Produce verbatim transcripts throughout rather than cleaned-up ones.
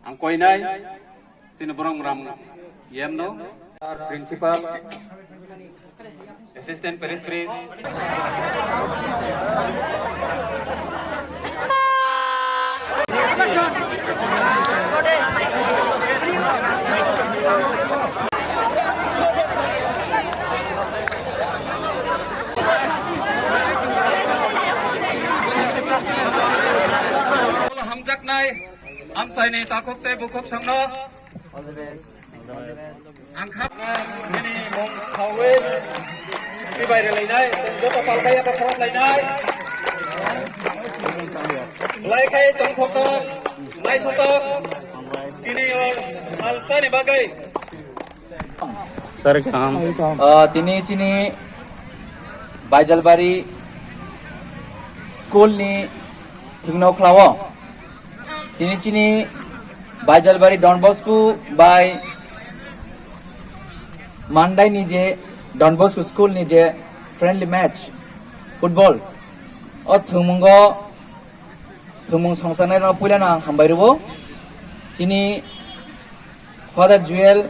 Ang koinai, sini borong ram yem no, principal, assistant parish priest. Hamjaknai, amsaini takhuk tei bukhuk songno. All the best. All the best. Ang kha-, nini mung khaui, tibai rwlainai, joto palbai abo khorok lainai. Lai khai tongthokno, naithotok, tini o salsani bagwi. Sir, kaham. Ah, tini chini Baijalbari school ni thwngno khlao. Tini chini Baijalbari Don Bosco bai Mandai ni je Don Bosco school ni je friendly match football o thwngmungo thwngmung songchaknai rok puila no ang hambai rwo. Chini Father Joel,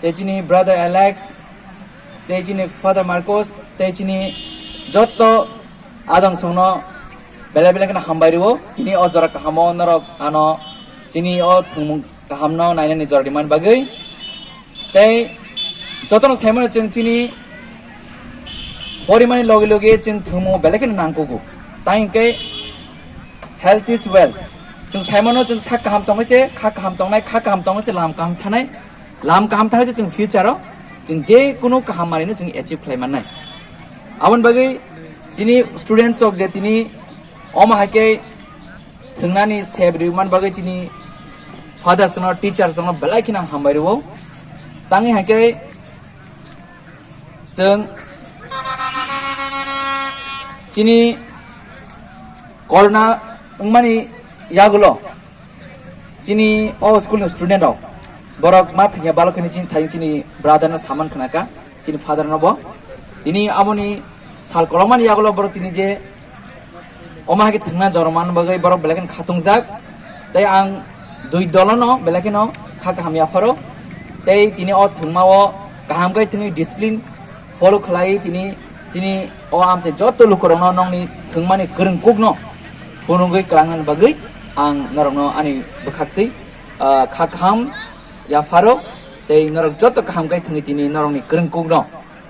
tei chini brother Alex, tei chini Father Marcos, tei chini jotto adong songno belai belai kheno hambai rwo. Tini o jora kahamo norok ano chini o thwngmung kahamno nainani jora rimani bagwi. Tei jotono saimano chwng chini porimani logi logi chwng thwngmung belai kheno nangkugo. Tai hwnkhe health is wealth. Chwng saimano chwng sak kaham tongwi se kha kaham tongnai, kha kaham tongwi se lam kaham thanai. Lam kaham thangwi se chwng future o chwng je kunu kaham manwino chwng achieve khlai mannai. Aboni bagwi chini students rok je tini omo hai khe thwngnani sep rwmani bagwi chini fathers no, teachers no belai kheno ang hambai rwo. Tangwi hai khe chwng chini corona wngmani yagulo chini o school ni student rok borok ma thwngya balok hwnwi chini thai chini brother no saman khna kha, chini father no bo. Tini aboni sal kolokmani yagulo borok tini je omo hai khe thwngna jorma bagwi borok belai kheno khatungjak. Tei ang dui dolono belai kheno kha kaham yapharo. Tei tini o thwngmao kaham khe thwngwi discipline follow khlai tini chini o amchai jotto lukurokno nokni thwngmani kwrwng kukno phunugwi kwlangnani bagwi ang norokno ani bwkhaktwi, ah, kha kaham yapharo tei norok jotto kaham khe thwngwi tini norokni kwrwng kukno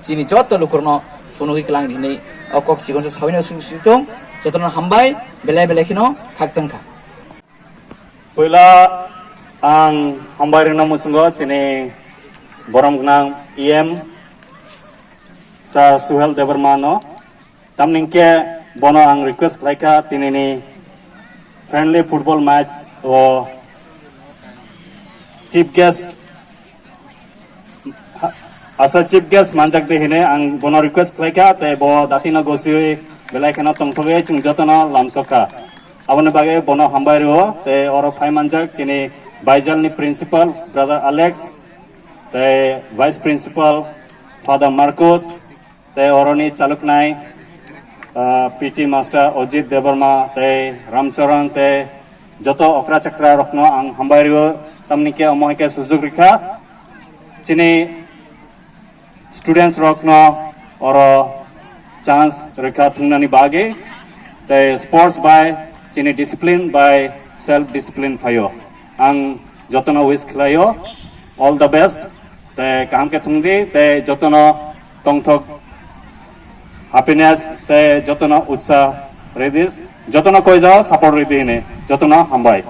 chini jotto lukurokno phunugwi kwlang hinwi o kok chikonsa sawino sung situng jotono hambai belai belai kheno khakchangkha. Puila ang hambai rwna muchungo chini borom gwnang E M Sir Suhel Debbarma no. Tamni hwnkhe bono ang request khlaikha, tinini friendly football match o chief guest, asa chief guest manjak de hine ang bono request khlaikha, tei bo datino gosiwi belai kheno tongthogwi chwng jotono lamsokha. Aboni bagwi bono hambai rwo, tei oro phai manjak chini Baijalni principal brother Alex, tei vice principal Father Marcos, tei oroni chaloknai, ah, P T master Ojit Debbarma tei Ramcharan tei joto okra chakra rokno ang hambai rwo, tamni khe omo hai khe sujuk rikha. Chini students rokno oro chance rikha thwngnani bagwi, tei sports bai chini discipline bai self discipline phaio. Ang jotono wish khlaio, all the best. Tei kaham khe thwng di, tei jotono tongthok happiness, tei jotono utsa ridi, jotono koijago support ridi hini, jotono hambai.